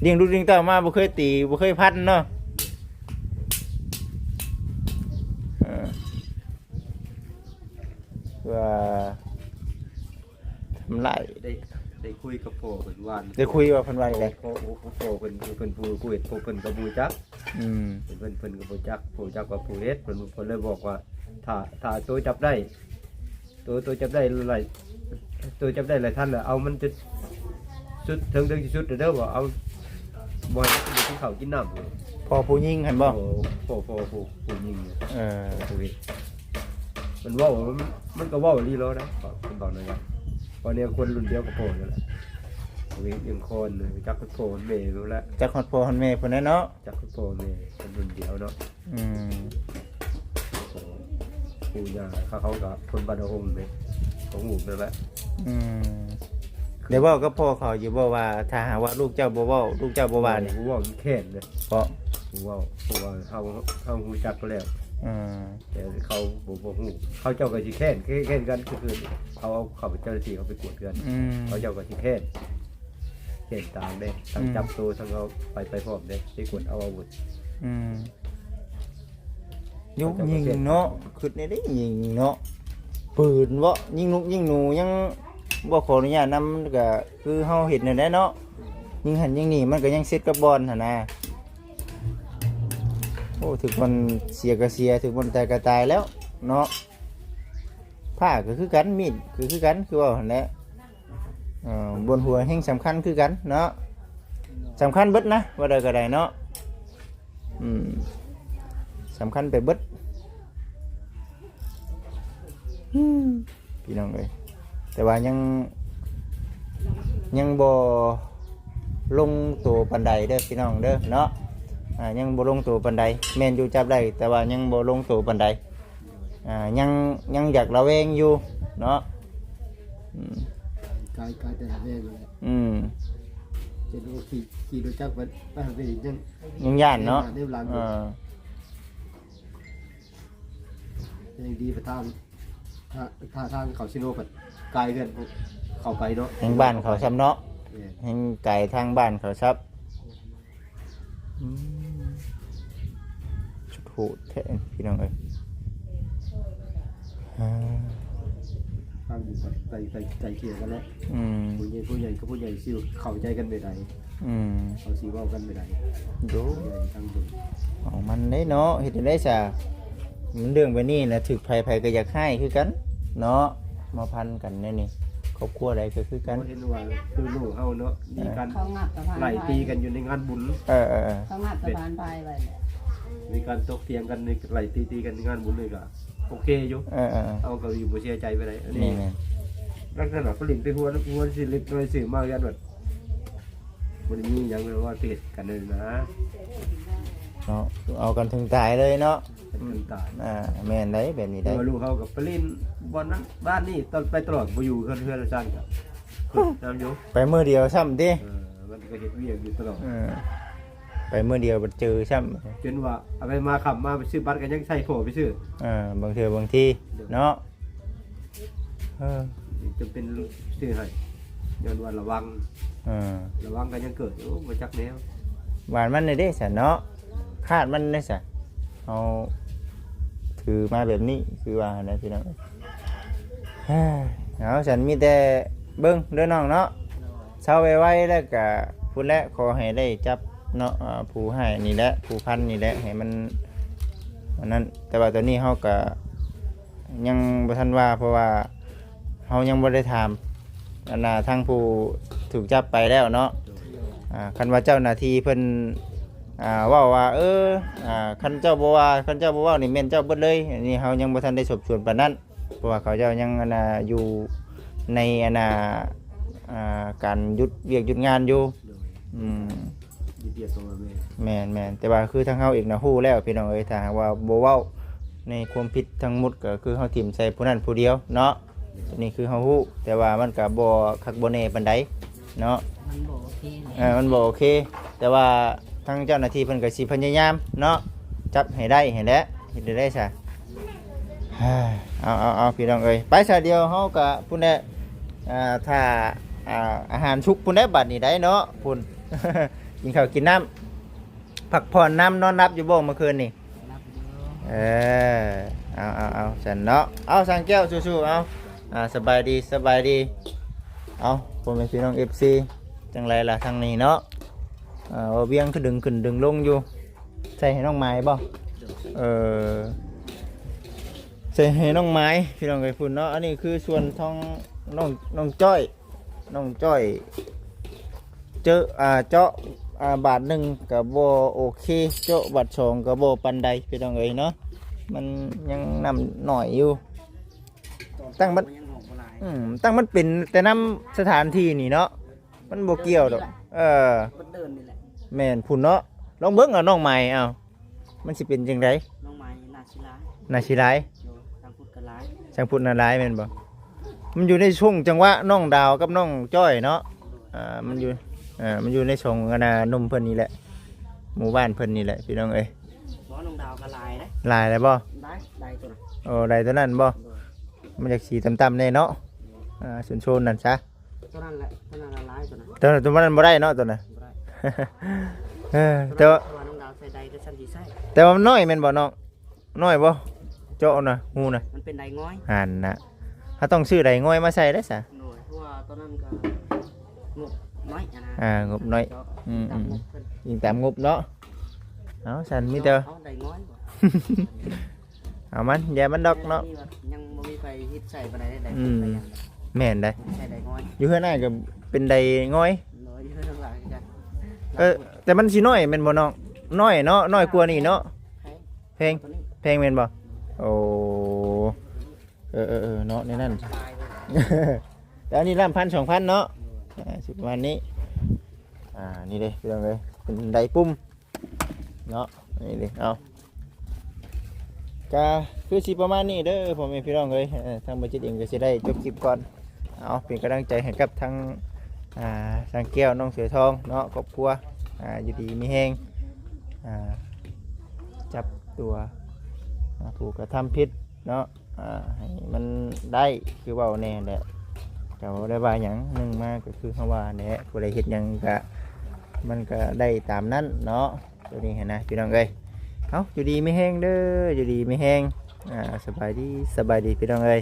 ລ້ຽງລູກລ້ຽງເຕົ້າມາບໍ່ເຄີຍຕີ ບໍ່ເຄີຍຟັນເນາະ ເອີ ວ່າທຳລາຍ ໄດ້ ໄດ້ຄຸຍກັບພໍ່ເພິ່ນວ່າ ໄດ້ຄຸຍວ່າເພິ່ນວ່າຈັ່ງໃດ ພໍ່ ພໍ່ ພໍ່ເພິ່ນ ເພິ່ນຜູ້ ຜູ້ເຮັດ ເພິ່ນກໍບໍ່ຮູ້ຈັກ ອືມ ເພິ່ນ ເພິ່ນກໍບໍ່ຈັກ ບໍ່ຈັກວ່າຜູ້ເຮັດ ເພິ່ນ ເພິ່ນເລີຍບອກວ່າ ຖ້າ ຖ້າໂຕຈັບໄດ້ ໂຕ ໂຕຈັບໄດ້ຫຼາຍ ໂຕຈັບໄດ້ຫຼາຍທັນແລ້ວ ເອົາມັນຈົນສຸດເຖິງ ເຖິງທີ່ສຸດເດີ ບໍ່ເອົາ ບໍ່ໃຫ້ມັນໄດ້ກິນເຂົ້າກິນນ້ຳ ພໍ່ຜູ້ຍິງຫັ້ນບໍ່ ພໍ່ ພໍ່ ພໍ່ຜູ້ ຜູ້ຍິງ ເອີ ຜູ້ເຮັດ ມັນເວົ້າ ມັນ ມັນກໍເວົ້າອີ່ຫຼີໂລດນະ ເວົ້າ ເວົ້ານັ້ນນະ ເພາະແນວຄົນລຸ້ນດຽວກັບພໍ່ນັ້ນແຫຼະ ຜູ້ເຮັດຍັງຄອນ ຈັກຮອດພໍ່ຮອດແມ່ພຸ້ນແຫຼະ ຈັກຮອດພໍ່ຮອດແມ່ພຸ້ນແຫຼະເນາະ ຈັກຮອດພໍ່ແມ່ ຄົນລຸ້ນດຽວເນາະ ອືມ ປູ່ຍ່າເຂົາ ເຂົາກໍຄົນບ້ານດອນຫົງເດ້ ຂອງຫູ່ນັ້ນແຫຼະ ອືມ ໄດ້ເວົ້າກັບພໍ່ເຂົາຢູ່ບໍ່ວ່າ ຖ້າຫາກວ່າລູກເຈົ້າບໍ່ເວົ້າ ລູກເຈົ້າບໍ່ວ່ານີ້ ບໍ່ເວົ້າ ມັນແຄ້ນເດ້ ເພາະ ບໍ່ເວົ້າ ເພາະວ່າເຮົາ ເຮົາຮູ້ຈັກເຂົາແລ້ວ ອືມ ແຕ່ເຂົາບໍ່ ບໍ່ຮູ້ ເຂົາເຈົ້າກໍຊິແຄ້ນ ແຄ້ນ ແຄ້ນກັນຄືເຂົາເອົາເຂົາເຈົ້າໜ້າທີ່ເຂົາໄປກວດເຮືອນ ອືມ ເຂົາເຈົ້າກໍຊິແຄ້ນ ແຄ້ນຕາມເດ້ ທັງ ອືມ ຈັບໂຕ ທັງເອົາໄປ ໄປພ້ອມເດ້ ໄປກວດເອົາອາວຸດ ອືມ ຍຸກຍິງເນາະ ຄຶດແນວໃດຍິງເນາະ ປືນເວາະ ຍິງນົກຍິງໜູ ຍັງບໍ່ຂໍອະນຸຍາດນຳ ມັນກະຄືເຮົາເຮັດນັ້ນແຫຼະເນາະ ຍິງຫັ້ນຍິງນີ້ ມັນກະຍັງເສັດກັບບ່ອນຫັ້ນນະ ໂອ້ ຖືກບ່ອນເສຍກະເສຍ ຖືກບ່ອນຕາຍກະຕາຍແລ້ວເນາະ ພ້າກະຄືກັນ ມີດກະຄືກັນ ຄືເວົ້າຫັ້ນແຫຼະ ເອີ ບ່ອນຫົວແຮ່ງສຳຄັນຄືກັນເນາະ ສຳຄັນເບິດນະ ວ່າໄດ້ກໍໄດ້ເນາະ ອືມ ສຳຄັນໄປເບິດ ອືມ ພີ່ນ້ອງເອີຍ ແຕ່ວ່າຍັງ ຍັງບໍ່ລົງໂຕປານໃດເດີພີ່ນ້ອງເດີເນາະ ອ່າ ຍັງບໍ່ລົງໂຕປານໃດ ແມ່ນຢູ່ຈັບໄດ້ ແຕ່ວ່າຍັງບໍ່ລົງໂຕປານໃດ ອ່າ ຍັງ ຍັງຢາກລະແວງຢູ່ເນາະ ອືມ ກາຍ ກາຍແຕ່ລະແວງແຫຼະ ອືມ ເປັນໂອຂີ່ ຂີ່ລົດຈັກໄປ ໄປຫາໄປອີກ ຍັງ ຍັງຢ້ານເນາະ ຍັງຢ້ານ ເອີ ຍັງດີໄປທາງ ຖ້າ ຖ້າທາງເຂົາຊິໂນ ໄປກາຍເຮືອນເຂົາໄປເນາະ ແຮ່ງບ້ານເຂົາຊ້ຳເນາະ ແມ່ນ ແຮ່ງກາຍທາງບ້ານເຂົາຊ້ຳ ອືມ ສຸດໂຫດແທ້ພີ່ນ້ອງເອີຍ ອ່າ ຟັງຢູ່ ໄກ່ ໄກ່ ໄກ່ເກ່ຍກັນແລ້ວ ອືມ ຜູ້ໃຫຍ່ ຜູ້ໃຫຍ່ກັບຜູ້ໃຫຍ່ຊິເຂົ້າໃຈກັນແບບໃດ ອືມ ເຂົາຊິເວົ້າກັນແບບໃດ ໂດຍ ຜູ້ໃຫຍ່ທັງເບິ່ງ ເອົາມັນເດ້ເນາະ ເຮັດຈັ່ງໃດຊະ ມັນເລື່ອງແບບນີ້ນະ ຖືກໃຜ ໃຜກໍຢາກຮ້າຍຄືກັນເນາະ ມາພັນກັນແນວນີ້ ຄອບຄົວໃດກໍຄືກັນ ເຫັນວ່າຄືລູກເຮົາເນາະ ມີການ ເຂົາງັດສະພານໄພ ໄລ່ຕີກັນຢູ່ໃນງານບຸນ ເອີ ເອີ ເອີ ເຂົາງັດສະພານໄພໄວ້ແຫຼະ ມີການຕົກຖຽງກັນ ໄລ່ຕີ ຕີກັນໃນງານບຸນນີ້ກໍໂອເຄຢູ່ ເອີ ເອີ ເຮົາກໍຢູ່ບໍ່ເສຍໃຈປານໃດ ອັນນີ້ ແມ່ນໆ ລັກສະນະໄປຫຼິ້ນໄປຫົວ ຫົວຊິເລັກນ້ອຍຊື້ມາກັນ ບໍ່ໄດ້ມີຫຍັງ ແບບວ່າຕິດກັນນັ້ນນະ ເນາະ ເອົາກັນເຖິງຕາຍເລີຍເນາະ ເຖິງຕາຍ ອ່າ ແມ່ນໄດ໋ ແບບນີ້ໄດ໋ ວ່າລູກເຮົາກໍໄປຫຼິ້ນບ່ອນນັ້ນບ້ານນີ້ ຕອນໄປຕະຫຼອດ ບໍ່ຢູ່ເຮືອນ ເຮືອນຊານກໍ ນຳຢູ່ ໄປມື້ດຽວຊ້ຳຕິ ເອີ ມັນກໍເຮັດວຽກຢູ່ຕະຫຼອດ ເອີ ໄປມື້ດຽວບັດເຈີຊ້ຳ ຈົນວ່າເອົາໄປມາຄ່ຳມາໄປຊື້ບັດກໍຍັງໃສ່ພໍ່ໄປຊື້ ເອີ ບາງເທື່ອບາງທີເນາະ ເອີ ຈຳເປັນຊື້ໃຫ້ ຍ້ອນວ່າລະວັງ ເອີ ລະວັງກໍຍັງເກີດຢູ່ ບໍ່ຈັກແນວ ຫວານມັນເດ້ຊັ້ນເນາະ ຄາດມັນເດ້ຊັ້ນ ເຮົາຖືມາແບບນີ້ ຄືວ່າຫັ້ນນະພີ່ນ້ອງ ເອົາ ຊັ້ນມີແຕ່ເບິ່ງເດີນ້ອງເນາະ ເຊົາໄວໆ ແລ້ວກະພຸ້ນແຫຼະ ຂໍໃຫ້ໄດ້ຈັບເນາະ ອ່າ ຜູ້ຮ້າຍນີ້ແຫຼະ ຜູ້ພັນນີ້ແຫຼະ ໃຫ້ມັນອັນນັ້ນ ແຕ່ວ່າຕອນນີ້ເຮົາກະ ຍັງບໍ່ທັນວ່າ ເພາະວ່າ ເຮົາຍັງບໍ່ໄດ້ຖາມອັນນ່າ ທາງຜູ້ຖືກຈັບໄປແລ້ວເນາະ. ອ່າ ຄັນວ່າເຈົ້າໜ້າທີ່ເພິ່ນ ອ່າ ເວົ້າວ່າ ເອີ ອ່າ ຄັນເຈົ້າບໍ່ວ່າ ຄັນເຈົ້າບໍ່ເວົ້ານີ້ແມ່ນເຈົ້າເບິດເລີຍ. ອັນນີ້ເຮົາຍັງບໍ່ທັນໄດ້ສອບສວນປານນັ້ນ ເພາະວ່າເຂົາເຈົ້າຍັງອັນນ່າ ຢູ່ໃນອັນນ່າ ອ່າ ການຢຸດວຽກຢຸດງານຢູ່. ໂດຍ ອືມ ຢູ່ເດຍໂຕແມ່ ແມ່ນໆ ແຕ່ວ່າຄືທາງເຮົາເອງນະຮູ້ແລ້ວພີ່ນ້ອງເອີຍ ຖ້າຫາກວ່າບໍ່ເວົ້າໃນຄວາມຜິດທັງໝົດ ກໍຄືເຮົາຖິ້ມໃສ່ຜູ້ນັ້ນຜູ້ດຽວເນາະ. ໂດຍ ນີ້ຄືເຮົາຮູ້ ແຕ່ວ່າມັນກໍບໍ່ຄັກບໍ່ແນ່ປານໃດເນາະ ມັນບໍ່ໂອເຄແຫຼະ ເອີ ມັນບໍ່ໂອເຄ ແຕ່ວ່າທາງເຈົ້າໜ້າທີ່ເພິ່ນກໍຊິພະຍາຍາມເນາະ ຈັບໃຫ້ໄດ້ຫັ້ນແຫຼະ ເຮັດໄດ້ຊະ. ເອົາ ເອົາ ເອົາ ພີ່ນ້ອງເອີຍ ໄປຊະ ດຽວເຮົາກະພຸ້ນແຫຼະ ອ່າ ຖ້າ ອ່າ ອາຫານສຸກພຸ້ນແຫຼະ ບັດນີ້ໄດ໋ເນາະ ພຸ້ນ ກິນເຂົ້າກິນນ້ຳ ພັກຜ່ອນນຳ ນອນຫຼັບຢູ່ບໍ່ມື້ຄືນນີ້? ຫຼັບຢູ່ ເອີ ເອົາ ເອົາ ເອົາ ຊັ້ນເນາະ ເອົາ ຊ່າງແກ້ວ ສູ້ໆ ເອົາ ອ່າ ສະບາຍດີ ສະບາຍດີ ເອົາ ພໍ່ແມ່ພີ່ນ້ອງ ເອັຟຊີ ຈັ່ງໃດລະທາງນີ້ເນາະ ອ່າ ວ່າວຽງຄືດຶງຂຶ້ນດຶງລົງຢູ່ ໃສ່ໃຫ້ນ້ອງໝາຍບໍ່? ເອີ ໃສ່ໃຫ້ນ້ອງໝາຍ ພີ່ນ້ອງເອີຍ ພຸ້ນເນາະ. ອັນນີ້ຄືສ່ວນຂອງນ້ອງ ນ້ອງຈ້ອຍ ນ້ອງຈ້ອຍ ເຈາະ ອ່າ ເຈາະ ອ່າ ບາດໜຶ່ງກໍບໍ່ໂອເຄ ເຈາະບາດສອງກໍບໍ່ປານໃດ ພີ່ນ້ອງເອີຍເນາະ ມັນຍັງນ້ຳໜ້ອຍຢູ່ ຕັ້ງມັນ ຍັງອອກບໍ່ຫຼາຍ ອືມ ຕັ້ງມັນເປັນແຕ່ນຳສະຖານທີ່ນີ້ເນາະ ມັນບໍ່ກ່ຽວດອກ ເອີ ມັນເດີນນີ້ແຫຼະ ແມ່ນພຸ້ນເນາະ. ລອງເບິ່ງເອົານ້ອງໃໝ່ ເອົາ ມັນຊິເປັນຈັ່ງໃດ? ນ້ອງໃໝ່ໜ້າຊິຫຼາຍ ໜ້າຊິຫຼາຍ ໂດຍ ທາງພຸດກໍຫຼາຍ ທາງພຸດນະຫຼາຍແມ່ນບໍ່? ມັນຢູ່ໃນຊ່ວງຈັງຫວະນ້ອງດາວກັບນ້ອງຈ້ອຍເນາະ ໂດຍ ອ່າ ມັນຢູ່ ເອີ ມັນຢູ່ໃນຊ່ອງອັນນ່າ ໜຸ່ມເພິ່ນນີ້ແຫຼະ ໝູ່ບ້ານເພິ່ນນີ້ແຫຼະ ພີ່ນ້ອງເອີຍ. ບໍ່ ນ້ອງດາວກໍຫຼາຍເດ້ ຫຼາຍແລ້ວບໍ່? ໄດ້ ໄດ້ຕົວນັ້ນ ໂອ້ ໄດ້ຕົວນັ້ນບໍ່? ໂດຍ ມັນຢາກສີຕ່ຳໆແດ່ເນາະ ໂດຍ ອ່າ ໂຊນໆນັ້ນຊະ ຕົວນັ້ນແຫຼະ ຕົວນັ້ນລະຫຼາຍຕົວນັ້ນ ແຕ່ຕົວນັ້ນບໍ່ໄດ້ເນາະ ຕົວນັ້ນ ບໍ່ໄດ້ ເອີ ແຕ່ວ່າ ແຕ່ວ່ານ້ອງດາວໃສ່ໃດກໍຊັ້ນຊິໃສ່ ແຕ່ວ່າມັນນ້ອຍແມ່ນບໍ່ນ້ອງ? ນ້ອຍບໍ່? ເຈາະນະ ຮູນະ ມັນເປັນໃດງອຍ ຫັ້ນນະ ເຮົາຕ້ອງຊື້ໃດງອຍມາໃສ່ເດ້ຊະ ໂດຍ ເພາະວ່າຕອນນັ້ນກໍງົບນ້ອຍຫັ້ນນະ ອ່າ ງົບນ້ອຍ ເຈາະ ອືມ ຕາມງົບເພິ່ນ ອີງຕາມງົບເນາະ ເອົາ ຊັ້ນມີແຕ່ ເອົາໃດງອຍ ເອົາມັນ ຢ່າມັນດອກເນາະ ຍັງບໍ່ມີໃຜເຮັດໃສ່ປານໃດ ໄດ້ ອືມ ແມ່ນໄດ໋ ໃສ່ໃດງອຍ ຢູ່ເຮືອນອ້າຍກໍເປັນໃດງອຍ ໂດຍ ຢູ່ເຮືອນຫຼາຍຄືກັນ ເອີ ແຕ່ມັນຊິນ້ອຍແມ່ນບໍ່ນ້ອງ? ນ້ອຍເນາະ ນ້ອຍກວ່ານີ້ເນາະ ແພງ ແພງ ຕົວນີ້ ແພງແມ່ນບໍ່? ໂອ້ ເອີໆໆ ເນາະ ໃນນັ້ນ ແຕ່ອັນນີ້ລະພັນສອງພັນເນາະ ອ່າ ຊິປະມານນີ້ ອ່າ ນີ້ເດ້ພີ່ນ້ອງເອີຍ ເປັນໄດປຸ່ມເນາະ ນີ້ເດ້ ເອົາ ກະຄືຊິປະມານນີ້ເດີພໍ່ແມ່ພີ່ນ້ອງເອີຍ ເອີ ທາງບໍ່ຈິດເອງກໍຊິໄດ້ຈົບຄລິບກ່ອນ ເອົາ ເປັນກຳລັງໃຈໃຫ້ກັບທາງ ອ່າ ຊ່າງແກ້ວ ນ້ອງເສືອທອງເນາະ ຄອບຄົວ ອ່າ ຢູ່ດີມີແຮງ ອ່າ ຈັບຕົວ ອ່າ ຜູ້ກະທຳຜິດເນາະ ອ່າ ໃຫ້ມັນໄດ້ຄືເວົ້າແນ່ແຫຼະ ກໍບໍ່ໄດ້ວ່າຫຍັງ ໜຶ່ງມາກໍຄືເຮົາວ່າແຫຼະ ຜູ້ໃດເຮັດຫຍັງກະ ມັນກະໄດ້ຕາມນັ້ນເນາະ ຕົວນີ້ຫັ້ນນະ ພີ່ນ້ອງເອີຍ ເອົາ ຢູ່ດີມີແຮງເດີ ຢູ່ດີມີແຮງ ອ່າ ສະບາຍດີ ສະບາຍດີ ພີ່ນ້ອງເອີຍ.